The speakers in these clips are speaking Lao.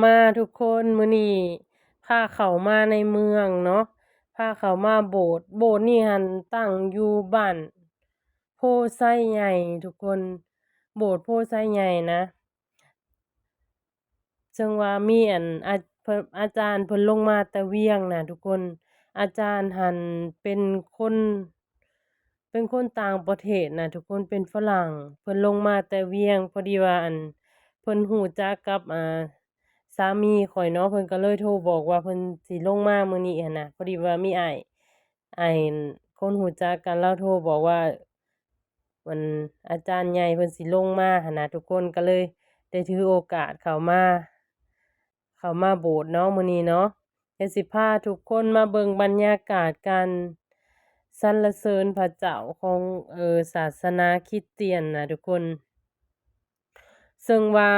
ມາທຸກຄົນ, ມື້ນີ້ພາເຂົ້າມາໃນເມືອງເນາະ, ພາເຂົ້າມາໂບດ. ໂບດນີ້ຫັ້ນຕັ້ງຢູ່ບ້ານໂພໄຊໃຫຍ່ທຸກຄົນ, ໂບດໂພໄຊໃຫຍ່ນະ. ເຊິ່ງວ່າມີອັນ ອາ ເພິ່ນ ອາຈານເພິ່ນລົງມາແຕ່ວຽງນະທຸກຄົນ. ອາຈານຫັ້ນເປັນຄົນ ເປັນຄົນຕ່າງປະເທດນະທຸກຄົນ, ເປັນຝຣັ່ງ. ເພິ່ນລົງມາແຕ່ວຽງ, ພໍດີວ່າອັນ ເພິ່ນຮູ້ຈັກກັບ ອ່າ ສາມີຂ້ອຍເນາະ, ເພິ່ນກໍເລີຍໂທບອກວ່າເພິ່ນຊິລົງມາມື້ນີ້ຫັ້ນນະ. ພໍດີວ່າມີອ້າຍ ອ້າຍຄົນຮູ້ຈັກກັນ ລາວໂທບອກວ່າ ອັນ ອາຈານໃຫຍ່ເພິ່ນຊິລົງມາຫັ້ນນະທຸກຄົນ, ກໍເລີຍໄດ້ຖືໂອກາດເຂົ້າມາ ເຂົ້າມາໂບດເນາະ ມື້ນີ້ເນາະ. ດຽວຊິພາທຸກຄົນມາເບິ່ງບັນຍາກາດການສັນລະເສີນພະເຈົ້າຂອງ ເອີ ສາສະໜາຄຣິສຕຽນນະທຸກຄົນ. ເຊິ່ງວ່າ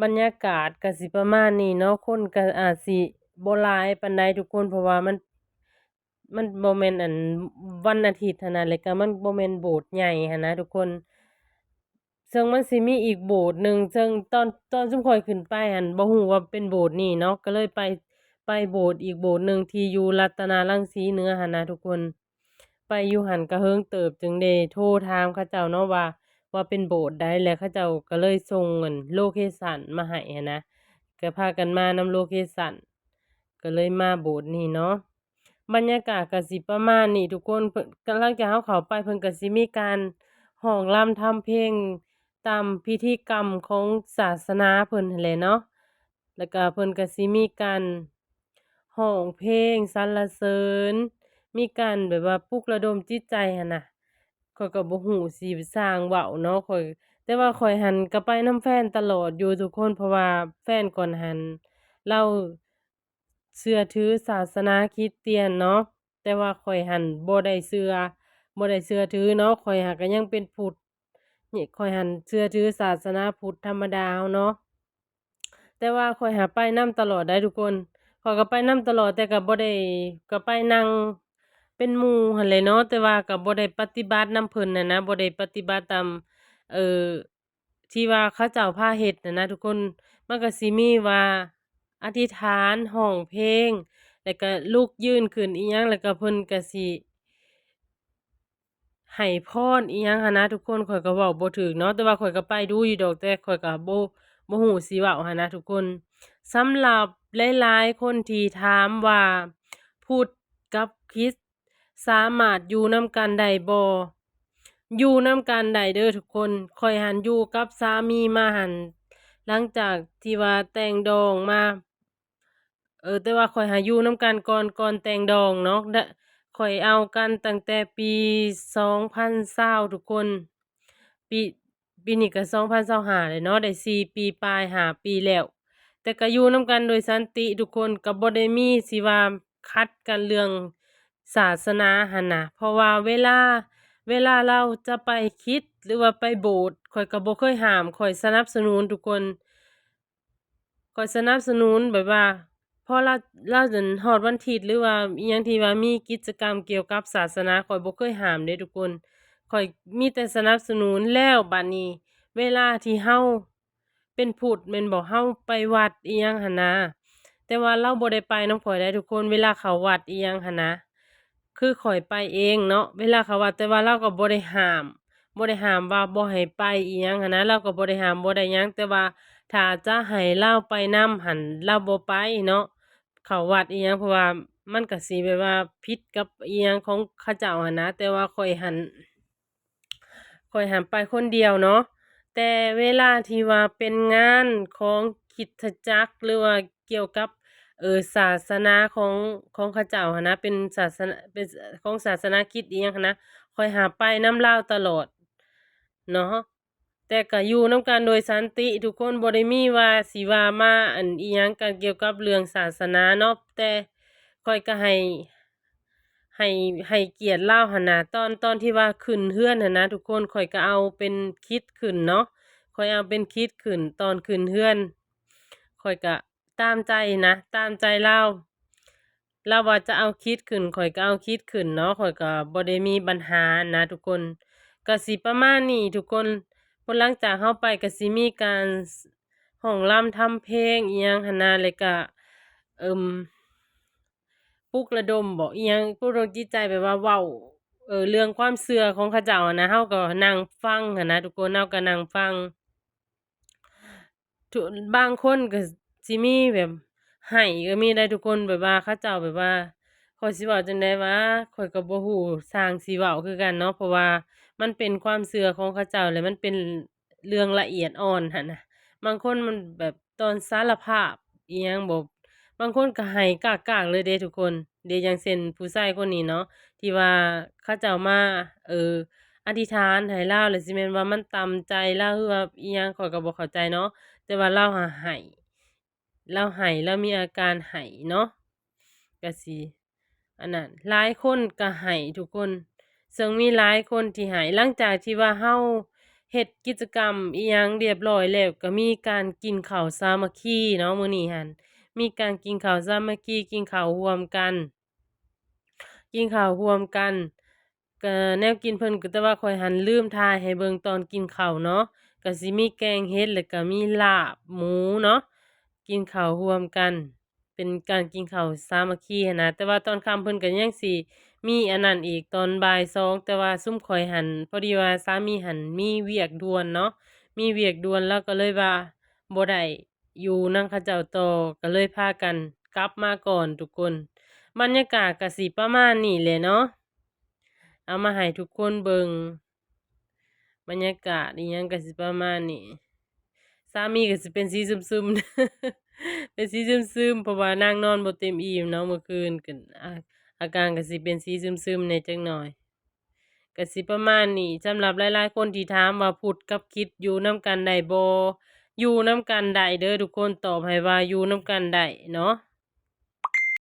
ບັນຍາກາດກໍຊິປະມານນີ້ເນາະ, ຄົນກໍອາດຊິບໍ່ຫຼາຍປານໃດທຸກຄົນ, ເພາະວ່າມັນ ມັນບໍ່ແມ່ນອັນ ວັນອາທິດຫັ້ນນະ, ແລ້ວກໍມັນບໍ່ແມ່ນໂບດໃຫຍ່ຫັ້ນນະທຸກຄົນ. ເຊິ່ງມັນຊິມີອີກໂບດໜຶ່ງ, ເຊິ່ງຕອນ ຕອນຊຸມຂ້ອຍຂຶ້ນໄປຫັ້ນ ບໍ່ຮູ້ວ່າເປັນໂບດນີ້ເນາະ, ກໍເລີຍໄປ ໄປໂບດອີກໂບດໜຶ່ງທີ່ຢູ່ລັດຕະນາລັງສີເໜືອຫັ້ນນະທຸກຄົນ. ໄປຢູ່ຫັ້ນກໍເຫິງເຕີບ, ຈຶ່ງໄດ້ໂທຖາມເຂົາເຈົ້າເນາະວ່າ ວ່າເປັນໂບດໃດ, ແລ້ວເຂົາເຈົ້າກໍເລີຍສົ່ງອັນ ໂລເຄຊັນມາໃຫ້ຫັ້ນນະ, ກໍພາກັນມານຳໂລເຄຊັນ, ກໍເລີຍມາໂບດນີ້ເນາະ. ບັນຍາກາດກໍຊິປະມານນີ້ທຸກຄົນ. ເພິ່ນ ຫຼັງຈາກເຮົາເຂົ້າໄປ ເພິ່ນກໍຊິມີການຮ້ອງລຳທຳເພງຕາມພິທີກຳຂອງສາສະໜາເພິ່ນຫັ້ນແຫຼະເນາະ, ແລ້ວກໍເພິ່ນກໍຊິມີການຮ້ອງເພງສັນລະເສີນ, ມີການແບບວ່າປຸກລະດົມຈິດໃຈຫັ້ນນະ. ຂ້ອຍກໍບໍ່ຮູ້ຊິສ້າງເວົ້າເນາະ, ຂ້ອຍ ແຕ່ວ່າຂ້ອຍຫັ້ນກໍໄປນຳແຟນຕະຫຼອດຢູ່ທຸກຄົນ, ເພາະວ່າແຟນຂ້ອຍຫັ້ນລາວ ເຊື່ອຖືສາສະໜາຄຣິສຕຽນເນາະ, ແຕ່ວ່າຂ້ອຍຫັ້ນບໍ່ໄດ້ເຊື່ອ ບໍ່ໄດ້ເຊື່ອຖືເນາະ, ຂ້ອຍຫາກກໍຍັງເປັນພຸດ, ຂ້ອຍຫັ້ນເຊື່ອຖືສາສະໜາພຸດທຳມະດາເຮົາເນາະ. ແຕ່ວ່າຂ້ອຍຫາໄປນຳຕະຫຼອດໄດ໋ທຸກຄົນ, ຂ້ອຍກໍໄປນຳຕະຫຼອດ, ແຕ່ກໍບໍ່ໄດ້ ກໍໄປນັ່ງເປັນໝູ່ຫັ້ນແຫຼະເນາະ, ແຕ່ວ່າກໍບໍ່ໄດ້ປະຕິບັດນຳເພິ່ນຫັ້ນນະ, ບໍ່ໄດ້ປະຕິບັດຕາມ ເອີ ທີ່ວ່າເຂົາເຈົ້າພາເຮັດຫັ້ນນະທຸກຄົນ. ມັນກໍຊິມີວ່າອະທິຖານ, ຮ້ອງເພງ, ແລ້ວກໍລຸກຢືນຂຶ້ນອີ່ຫຍັງ, ແລ້ວກໍເພິ່ນກໍຊິໃຫ້ພອນອີ່ຫຍັງຫັ້ນນະທຸກຄົນ. ຂ້ອຍກໍເວົ້າບໍ່ຖືກເນາະ, ແຕ່ວ່າຂ້ອຍກໍໄປດູຢູ່ດອກ, ແຕ່ຂ້ອຍກໍບໍ່ ບໍ່ຮູ້ຊິເວົ້າຫັ້ນນະທຸກຄົນ. ສຳລັບຫຼາຍໆຄົນທີ່ຖາມວ່າ ພຸດກັບຄຣິສ ສາມາດຢູ່ນຳກັນໄດ້ບໍ່? ຢູ່ນຳກັນໄດ້ເດີທຸກຄົນ. ຂ້ອຍຫັ້ນຢູ່ກັບສາມີມາຫັ້ນ ຫຼັງຈາກທີ່ວ່າແຕ່ງດອງມາ, ເອີ ແຕ່ວ່າຂ້ອຍຫາຢູ່ນຳກັນກ່ອນ ກ່ອນແຕ່ງດອງເນາະ. ຂ້ອຍເອົາກັນຕັ້ງແຕ່ປີສອງພັນຊາວທຸກຄົນ, ປີ ປີນີ້ກໍສອງພັນຊາວຫ້າແລ້ວເນາະ, ໄດ້ສີ່ປີປາຍ ຫ້າປີແລ້ວ. ແຕ່ກໍຢູ່ນຳກັນໂດຍສັນຕິທຸກຄົນ, ກໍບໍ່ໄດ້ມີຊິວ່າຂັດກັນເລື່ອງສາສະໜາຫັ້ນນະ. ເພາະວ່າເວລາ ເວລາລາວຈະໄປຄຣິສ ຫຼືວ່າໄປໂບດ, ຂ້ອຍກໍບໍ່ເຄີຍຫ້າມ, ຂ້ອຍສະໜັບສະໜູນທຸກຄົນ. ຂ້ອຍສະໜັບສະໜູນແບບວ່າ ພໍລາວ ລາວຈົນຮອດວັນທິດ ຫຼືວ່າອີ່ຫຍັງທີ່ວ່າມີກິດຈະກຳກ່ຽວກັບສາສະໜາ, ຂ້ອຍບໍ່ເຄີຍຫ້າມເດ້ທຸກຄົນ. ຂ້ອຍມີແຕ່ສະໜັບສະໜູນ. ແລ້ວບາດນີ້ເວລາທີ່ເຮົາເປັນພຸດແມ່ນບໍ່, ເຮົາໄປວັດອີ່ຫຍັງຫັ້ນນະ, ແຕ່ວ່າລາວບໍ່ໄດ້ໄປນຳຂ້ອຍໄດ໋ທຸກຄົນ, ເວລາເຂົ້າວັດອີ່ຫຍັງຫັ້ນນະ. ຄືຂ້ອຍໄປເອງເນາະ ເວລາເຂົ້າວັດ, ແຕ່ວ່າລາວກໍບໍ່ໄດ້ຫ້າມ ບໍ່ໄດ້ຫ້າມວ່າບໍ່ໃຫ້ໄປອີ່ຫຍັງຫັ້ນນະ, ລາວກໍບໍ່ໄດ້ຫ້າມບໍ່ໄດ້ຫຍັງ. ແຕ່ວ່າຖ້າຈະໃຫ້ລາວໄປນຳຫັ້ນ ລາວບໍ່ໄປເນາະ ເຂົ້າວັດອີ່ຫຍັງ, ເພາະວ່າມັນກໍຊິແບບວ່າຜິດກັບອີ່ຫຍັງຂອງເຂົາເຈົ້າຫັ້ນນະ. ແຕ່ວ່າຂ້ອຍຫັ້ນ ຂ້ອຍຫັ້ນໄປຄົນດຽວເນາະ. ແຕ່ເວລາທີ່ວ່າເປັນງານຂອງຄຣິສຕະຈັກ ຫຼືວ່າກ່ຽວກັບ ເອີ ສາສະໜາຂອງ ຂອງເຂົາເຈົ້າຫັ້ນນະ ເປັນສາສະໜາ ເປັນຂອງສາສະໜາຄຣິດອີ່ຫຍັງຫັ້ນນະ, ຂ້ອຍຫາໄປນຳລາວຕະຫຼອດເນາະ. ແຕ່ກໍຢູ່ນຳກັນໂດຍສັນຕິທຸກຄົນ, ບໍ່ໄດ້ມີວ່າຊິວ່າມາອັນອີ່ຫຍັງກັນກ່ຽວກັບເລື່ອງສາສະໜາເນາະ. ແຕ່ຂ້ອຍກໍໃຫ້ ໃຫ້ ໃຫ້ກຽດລາວຫັ້ນນະ. ຕອນ ຕອນທີ່ວ່າຂຶ້ນເຮືອນຫັ້ນນະທຸກຄົນ, ຂ້ອຍກໍເອົາເປັນຄຣິດຂຶ້ນເນາະ, ຂ້ອຍເອົາເປັນຄຣິດຂຶ້ນ. ຕອນຂຶ້ນເຮືອນ ຂ້ອຍກໍຕາມໃຈນະ ຕາມໃຈລາວ, ລາວວ່າຈະເອົາຄຣິດຂຶ້ນ ຂ້ອຍກໍເອົາຄຣິດຂຶ້ນເນາະ, ຂ້ອຍກໍບໍ່ໄດ້ມີບັນຫານະທຸກຄົນ. ກໍຊິປະມານນີ້ທຸກຄົນ. ພໍຫຼັງຈາກເຮົາໄປກໍຊິມີການ ຮ້ອງລຳທຳເພງອີ່ຫຍັງຫັ້ນນະ ແລ້ວກະ ເອີ່ມ ປຸກລະດົມບໍ ອີ່ຫຍັງ ປຸກລະດົມຈິດໃຈ ແບບວ່າເວົ້າ ເອີ ເລື່ອງຄວາມເຊື່ອຂອງເຂົາເຈົ້າຫັ້ນນະ ເຮົາກໍນັ່ງຟັງຫັ້ນນະທຸກຄົນ ເຮົາກໍນັ່ງຟັງ. ທຸ ບາງຄົນກໍຊິມີແບບໄຫ້ກໍມີໄດ໋ທຸກຄົນ ແບບວ່າເຂົາເຈົ້າແບບວ່າ ຂ້ອຍຊິເວົ້າຈັ່ງໃດວະ ຂ້ອຍກໍບໍ່ຮູ້ ຊ່າງຊິເວົ້າຄືກັນເນາະ ເພາະວ່າມັນເປັນຄວາມເຊື່ອຂອງເຂົາເຈົ້າ ແລະ ມັນເປັນເລື່ອງລະອຽດອ່ອນຫັ້ນນະ. ບາງຄົນມັນແບບຕອນສາລະພາບອີ່ຫຍັງບໍ ບາງຄົນກໍໄຫ້ກາກໆເລີຍເດ້ທຸກຄົນ ເດ ຢ່າງເຊັ່ນຜູ້ຊາຍຄົນນີ້ເນາະ ທີ່ວ່າເຂົາເຈົ້າມາ ເອີ ອະທິຖານໃຫ້ລາວ ແລ້ວຊິແມ່ນວ່າມັນຕຳໃຈລາວ ຫຼືວ່າອີ່ຫຍັງ ຂ້ອຍກໍບໍ່ເຂົ້າໃຈເນາະ ແຕ່ວ່າລາວຫາໄຫ້ ລາວໄຫ້ ລາວມີອາການໄຫ້ເນາະ ກະຊິ ອັນນັ້ນ ຫຼາຍຄົນກໍໄຫ້ທຸກຄົນ ເຊິ່ງມີຫຼາຍຄົນທີ່ໄຫ້ ຫຼັງຈາກທີ່ວ່າເຮົາເຮັດກິດຈະກຳອີ່ຫຍັງລຽບຮ້ອຍແລ້ວ ກໍມີການກິນເຂົ້າສາມັກຄີເນາະ ມື້ນີ້ຫັ້ນ ມີການກິນເຂົ້າສາມັກຄີ ກິນເຂົ້າຮ່ວມກັນ ກິນເຂົ້າຮ່ວມກັນ ກະແນວກິນເພິ່ນກໍ ແຕ່ວ່າຂ້ອຍຫັ້ນລືມຖ່າຍໃຫ້ເບິ່ງຕອນກິນເຂົ້າເນາະ ກະຊິມີແກງເຫັດ ແລ້ວກະມີລາບໝູເນາະ ກິນເຂົ້າຮ່ວມກັນ ເປັນການກິນເຂົ້າສາມັກຄີຫັ້ນນະ ແຕ່ວ່າຕອນຄ່ຳເພິ່ນກໍຍັງຊິມີອັນນັ້ນອີກຕອນບ່າຍສອງ ແຕ່ວ່າຊຸມຂ້ອຍຫັ້ນ ພໍດີວ່າສາມີຫັ້ນມີວຽກດ່ວນເນາະ ມີວຽກດ່ວນ ລາວກໍເລີຍວ່າບໍ່ໄດ້ຢູ່ນຳເຂົາເຈົ້າຕໍ່ ກໍເລີຍພາກັນກັບມາກ່ອນທຸກຄົນ. ບັນຍາກາດກໍຊິປະມານນີ້ແຫຼະເນາະ ເອົາມາໃຫ້ທຸກຄົນເບິ່ງ ບັນຍາກາດອີ່ຫຍັງກໍຊິປະມານນີ້ ສາມີກໍຊິເປັນສີຊຶມໆ ເປັນສີຊຶມໆ ເພາະວ່ານາງນອນບໍ່ເຕັມອີ່ມເນາະ ເມື່ອຄືນກໍ ອາ ອາການກໍຊິເປັນສີຊຶມໆແດ່ຈັກໜ້ອຍ ກໍຊິປະມານນີ້. ສຳລັບຫຼາຍໆຄົນທີ່ຖາມວ່າພຸດກັບຄຣິດຢູ່ນຳກັນໄດ້ບໍ່? ຢູ່ນຳກັນໄດ້ເດີທຸກຄົນ ຕອບໃຫ້ວ່າຢູ່ນຳກັນໄດ້ເນາະ